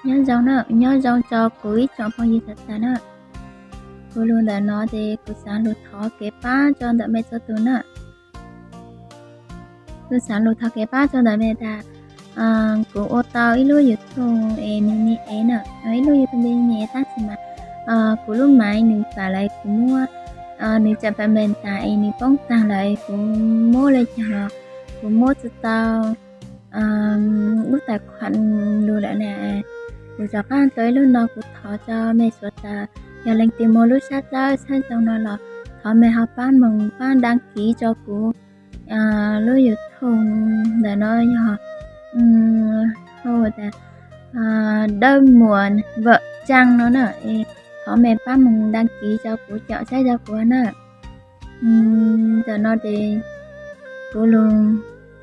Nyob zoo na, nyob zoo rau kuv ib tsoom phooj ywg sawv daws na. Kuv lus ntawm no ces kuv xav lus thov kev pab rau ntawm mej txhua tus na. Kuv xav lus thov kev pab rau ntawm mej tas, kuv ua tau ib lub YouTube es nws ni ev na, ib lub YouTube ni ev tab sis mas kuv lub maiv nws pam lawm, kuv muab nws tseem pam mem tas es nws poob tag lawm es kuv muab li cas los kuv muab tsis tau lub tais khuam lus lawm na. Kuv rov qab tau ib lub no, kuv thov rau mej sawv daws, yog leej twg muaj lub sab dawb sab zoo no los thov mej ho pab moog pab đăng ký rau kuv lub YouTube ntawm no yog Dawb Muas Vam Tsaj no na. Thov mej pab moog đăng ký rau kuv, caum saib rau kuv na. Ntawm no ces kuv lus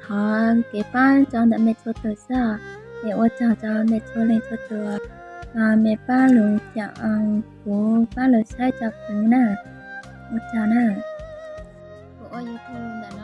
thov kev pab rau ntawm mej txhua tus xwb. Es ua tsaug rau mej txhua leej txhua tus, mej pab lus caum kuv, pab lus saib rau kuv na. Ua tsaug na. Kuv ua YouTube ntawm